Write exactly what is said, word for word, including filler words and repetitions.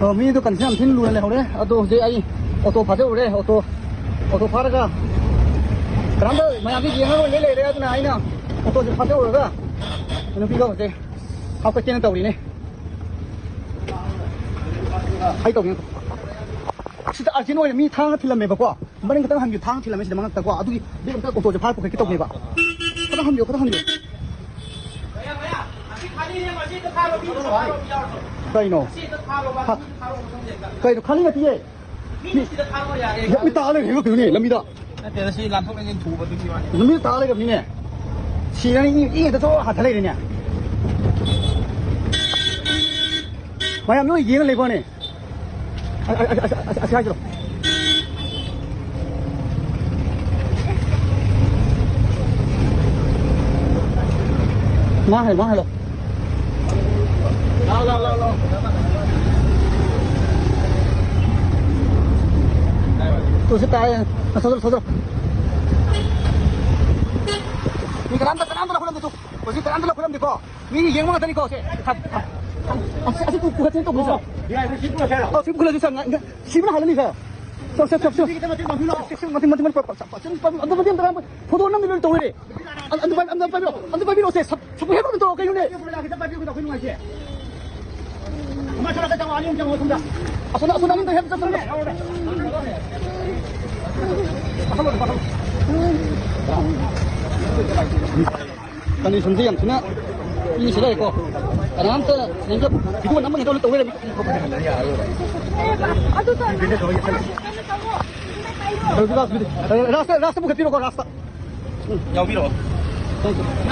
ꯑꯣ, ꯃꯤꯗꯣ ꯀꯟꯗꯤꯁꯟ ꯌꯥꯝ ꯊꯤꯅ ꯂꯨꯅ ꯂꯩꯍꯧꯔꯦ꯫ ꯑꯗꯣ ꯍꯧꯖꯤꯛ ꯑꯩ ꯑꯣꯇꯣ ꯐꯥꯖꯔꯨꯔꯦ꯫ ꯑꯣꯇꯣ, ꯑꯣꯇꯣ ꯐꯥꯔꯒ ꯀꯅꯥꯝꯇ ꯃꯌꯥꯝꯁꯦ ꯌꯦꯡꯉꯒ ꯂꯣꯏ ꯂꯩꯔꯦ꯫ ꯑꯗꯨꯅ ꯑꯩꯅ ꯑꯣꯇꯣꯁꯦ ꯐꯥꯖꯔꯨꯔꯒ ꯅꯨꯄꯤꯗꯣ ꯍꯧꯖꯤꯛ ꯍꯥꯞꯀꯠꯀꯦꯅ ꯇꯧꯔꯤꯅꯦ꯫ ꯑꯩ ꯇꯧꯒꯦ꯫ ꯁꯤꯗ ꯑꯔꯖꯦꯟ ꯑꯣꯏꯅ ꯃꯤ ꯊꯥꯡꯒ ꯊꯤꯜꯂꯝꯃꯦꯕꯀꯣ꯫ ꯃꯅꯤꯡ ꯈꯤꯇꯪ ꯍꯟꯕꯤꯌꯨ, ꯊꯥꯡ ꯊꯤꯜꯂꯝꯃꯦ ꯁꯤꯗ ꯃꯉꯛꯇꯀꯣ꯫ ꯑꯗꯨꯒꯤ ꯕꯦꯛ ꯑꯝꯇ ꯑꯣꯇꯣꯁꯦ ꯐꯥꯔ ꯄꯨꯈꯠꯀꯦ ꯇꯧꯅꯦꯕ꯫ ꯈꯤꯇꯪ ꯍꯟꯕꯤꯌꯨ, ꯈꯤꯇꯪ ꯍꯟꯕꯤꯌꯨ꯫ ꯀꯩꯅꯣ? ꯍꯥ? ꯀꯩꯅꯣ? ꯈꯥꯂꯤ ꯅꯠꯇꯤꯌꯦ꯫ ꯃꯤ ꯇꯥ ꯂꯩꯔꯦ, ꯀꯩꯅꯣꯅꯦ, ꯂꯝꯕꯤꯗ꯫ ꯅꯠꯇꯦꯗ, ꯁꯤ ꯂꯥꯟꯊꯣꯛ ꯂꯥꯟꯁꯤꯟ ꯊꯨꯕꯗꯨꯒꯤ ꯋꯥꯅꯤ꯫ ꯂꯝꯕꯤꯗ ꯇꯥ ꯂꯩꯔꯕꯅꯤꯅꯦ꯫ ꯁꯤꯔꯅꯤ, ꯏ, ꯏ ꯉꯥꯛꯇ ꯆꯣ ꯍꯥꯊ ꯂꯩꯔꯦꯅꯦ꯫ ꯃꯌꯥꯝ ꯂꯣꯏ ꯌꯦꯡꯉ ꯂꯩꯕꯅꯦ꯫ ꯑ, ꯑ, ꯑ, ꯑ, ꯑ, ꯑꯁꯤ ꯍꯥꯏꯁꯤꯔꯣ? ꯃꯥ ꯍꯥꯏ, ꯃꯥ ꯍꯥꯏꯂꯣ꯫ ꯂꯥꯎ, ꯂꯥꯎ, ꯂꯥꯎ, ꯂꯥꯎ꯫ ꯇꯨ ꯁꯤ ꯇꯥꯏ꯫ ꯑ, ꯁꯣꯗ꯭ꯔꯣ, ꯁꯣꯗ꯭ꯔꯣ꯫ ꯃꯤ ꯀꯅꯥꯝꯇ, ꯀꯅꯥꯝꯇ ꯂꯧꯈꯠꯂꯝꯗꯦ ꯇꯨ꯫ ꯍꯧꯖꯤꯛ ꯀꯅꯥꯝꯇ ꯂꯧꯈꯠꯂꯝꯗꯦꯀꯣ꯫ ꯃꯤ ꯌꯦꯡꯕ ꯉꯥꯛꯇꯅꯤꯀꯣ, ꯁꯦ꯫ ꯊꯝ-, ꯊꯝ-, ꯊꯝ-, ꯑꯁꯤ, ꯑꯁꯤ ꯄꯨ-, ꯄꯨꯈꯠꯁꯤꯅ ꯇꯧꯕꯅꯤ, ꯁꯦ꯫ ꯑꯣ, ꯁꯤ ꯄꯨꯈꯠꯂꯁꯤ, ꯁꯦ, ꯉ-, ꯉ-, ꯁꯤꯕꯅ ꯍꯥꯜꯂꯅꯤ, ꯁꯦ꯫ ꯁꯦ, ꯁꯦ, ꯁꯦ, ꯁꯦ꯫ ꯁꯦ, ꯁꯦ, ꯃꯇꯦꯡ ꯄꯥꯡꯕꯤꯔꯣ꯫ ꯁꯦ, ꯁꯦ, ꯃꯇꯦꯡ, ꯃꯇꯦꯡ, ꯃꯇꯦꯡ, ꯃꯇꯦꯡ, ꯐꯣꯇꯣ ꯅꯝꯃꯤ ꯂꯣꯏ ꯇꯧꯔꯦ꯫ ꯑꯝ-, ꯑꯝꯇ ꯄꯥꯏ-, ꯑꯝꯇ ꯄꯥꯏꯕꯤꯔꯣ, ꯑꯝꯇ ꯄꯥꯏꯕꯤꯔꯣ, ꯁꯦ꯫ ꯁꯕ-, ꯁꯕ ꯍꯦꯛ ꯇꯧꯔꯣ, ꯀꯩꯅꯣꯅꯦ? ꯑꯁꯣꯝꯗ, ꯑꯁꯣꯝꯗ ꯑꯝꯇ ꯍꯦꯛ ꯆꯠꯁꯤꯜꯂꯣ꯫ ꯀꯟꯗꯤꯁꯟꯁꯦ ꯌꯥꯝ ꯊꯤꯅ ꯏꯁꯨ ꯂꯩꯔꯦꯀꯣ꯫ ꯀꯅꯥꯝꯇ ꯀꯩꯝꯇ ꯚꯤꯗꯤꯑꯣ ꯅꯝꯕꯒꯤ ꯇꯧ ꯂꯩꯔꯦ꯫ ꯑꯗꯨ ꯇꯧꯔꯣ꯫ ꯔꯥꯁꯇ, ꯔꯥꯁꯇ ꯄꯨꯈꯠꯄꯤꯔꯣꯀꯣ, ꯔꯥꯁꯇ꯫ ꯎꯝ꯫ ꯌꯥꯎꯕꯤꯔꯛꯑꯣ꯫ Thank you꯫